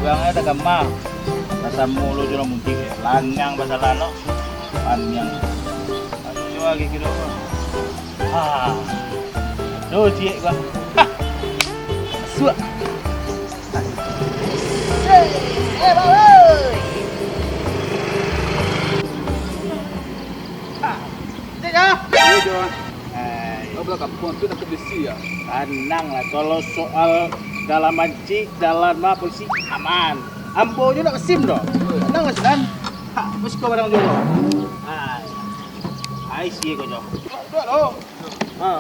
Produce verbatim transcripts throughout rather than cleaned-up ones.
Bang, ada kamar. Basamo lo jo lah mudik. Lanang basalah lo. Paniang. Ayo, lagi kiro. Ah. Tuh, ciek gua. Suak. Eh, eh, bawoi. Ah. Cek, ah. Iyo, Jo. Ai. Kau bulan kampuang tu dah kondisi, ya? Tanang lah, kalau soal dalam banci, dalam ma, polisi, aman. Ambo jo nak besim doh. Tanang lah, Sunan. Ha, bos kau barang jo. Ai. Ai, sia kau jo. Duduk lo. Ha.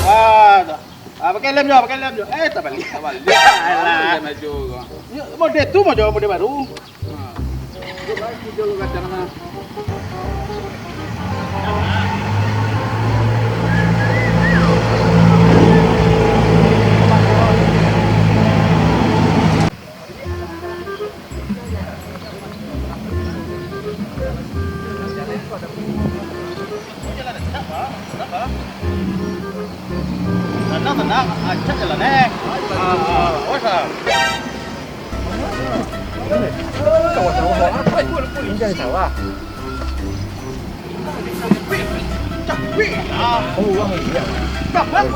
Ah, dah. Ah, pakai lem jo, pakai lem jo. Eh, tabaliak. Tabaliak. Alah. Lem ajo kau. Yo, model tu, model, model baru. Tenang, tenang, acak jalan, eh. Ah, ah, awas lah. Ini jangan salah. Capek. Ah. Oh, uang iya. Capek.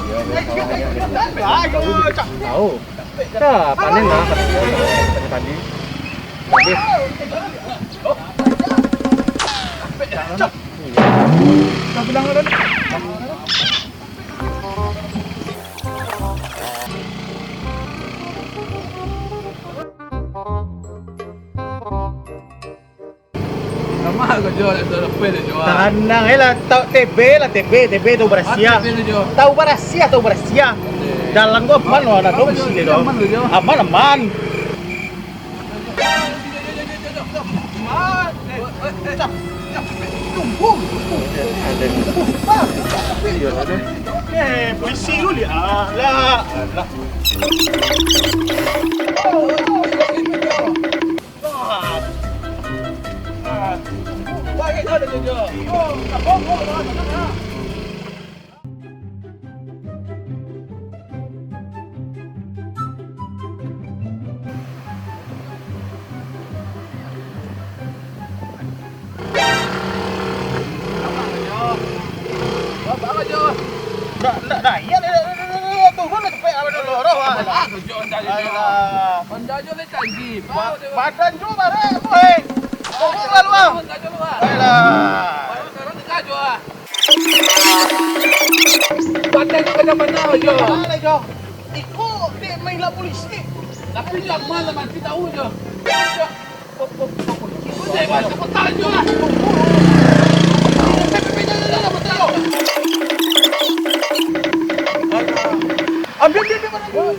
Ayo, capek. Tahu. Dah, panen lah, tadi. Habis. Iya. Dah bilang kan? Lama kau jual itu lepas tu jual. Tanang eh lah, tahu T B lah, T B, T B tahu barasiah. Ah, T B tu jual. Tahu barasiah, tahu barasiah. Oke. Dalam gua aman loh, anak kau sini loh. Aman loh, Jo. Aman, aman. Tunggu. Ada. Iya, ada. Eh, polisi lu lihat. Alah, alah. Ndak, ndak, ndak, iya, ndak, ndak, ndak, ndak, turun lah cepek, apa dulu, roh, ah. Alah, kerja anda je, Jo. Alah. Anda je lah canggih. Ba-, badan Jo barek tu, hei. Turun lah lu, ah. Turun saja lu, ah. Alah. Baru sekarang dekat Jo, ah. Badan Jo kena mana, Jo? Mana, Jo? Iko dek main lah polisi. Tapi Jo aman lah, mati tahu, Jo. Jo. Ambil, ambil, ambil, ambil.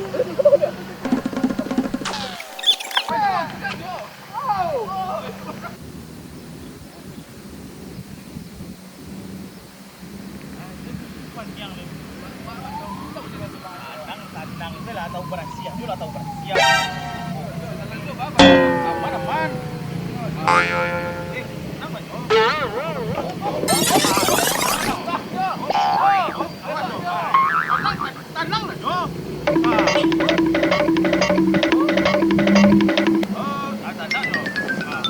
Tanang, tanang se lah, tahu barasiah tu lah, tahu barasiah. Aman, aman. Eh, kenapa, Jo? Tanang lah, Jo. Ah. Oh, ah, tanang, Jo. Ah.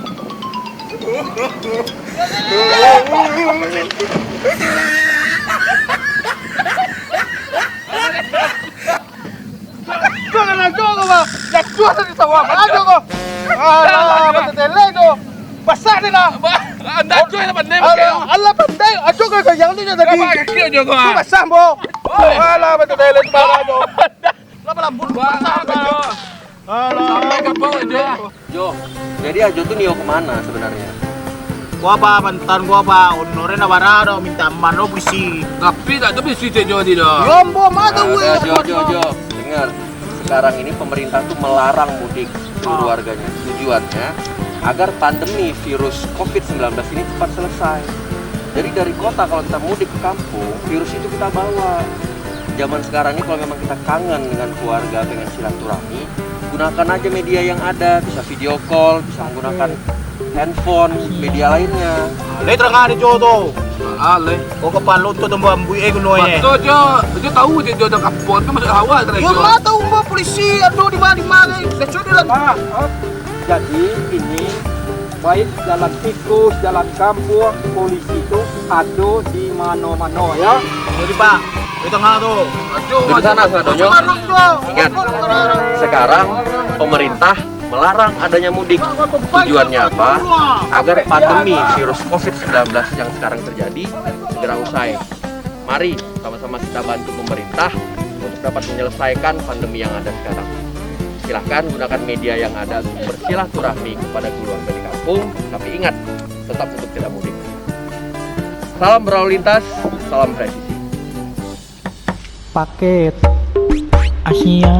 Kau kan ajo kau, bah. Jatuah tadi sawah, ajo kau. Alah, batetelek tu. Basah dia dah. Bah, anda ajo yang pandai pakai. Alah, alah, pandai. Ajo kau sayang tu je tadi. Apa kaki ajo kau, ah? Tu basah, Bo. Oi. Alah, batetelek tu barang ajo. Lah, balambun basah, bah. Alah. Sampai kapal ajo. Jo, jadi Ajo tu nio kemana sebenarnya? Gua apa, mantan gua apa, honornya nak bara dah, minta aman lo polisi. Tapi tak ada polisi cek Jo tadi dah. Yo, ambo mah tahu. Ada, Jo, Jo, Jo. Dengar, sekarang ini pemerintah tuh melarang mudik seluruh warganya. Tujuannya agar pandemi virus covid sembilan belas ini cepat selesai. Jadi dari kota kalau kita mudik ke kampung, virus itu kita bawa. Zaman sekarang ini kalau memang kita kangen dengan keluarga, pengen silaturahmi, gunakan aja media yang ada, bisa video call, bisa menggunakan handphone, media lainnya. Lai terang ada Jo tu. Ah, leh. Kau kapalo tu tambah ambuik eh gunonyo. Betul je. Dia tahu je dia ada kapal tu masuk hawa tadi. Yo, ma tahu mah polisi ado di mana-mana. Dah curi lah. Ah, ah. Jadi ini baik jalan tikus, jalan kampuang, polisi tu ado di mano-mano ya. Jadi Pak, di tengah tu. Aduh, di sana sadonyo. Ingat, sekarang pemerintah melarang adanya mudik. Tujuannya apa? Agar pandemi virus covid sembilan belas yang sekarang terjadi segera usai. Mari sama-sama kita bantu pemerintah untuk dapat menyelesaikan pandemi yang ada sekarang. Silahkan gunakan media yang ada untuk bersilaturahmi kepada keluarga di kampung, tapi ingat, tetap untuk tidak mudik. Salam berlalu lintas, salam presisi. Paket Asia.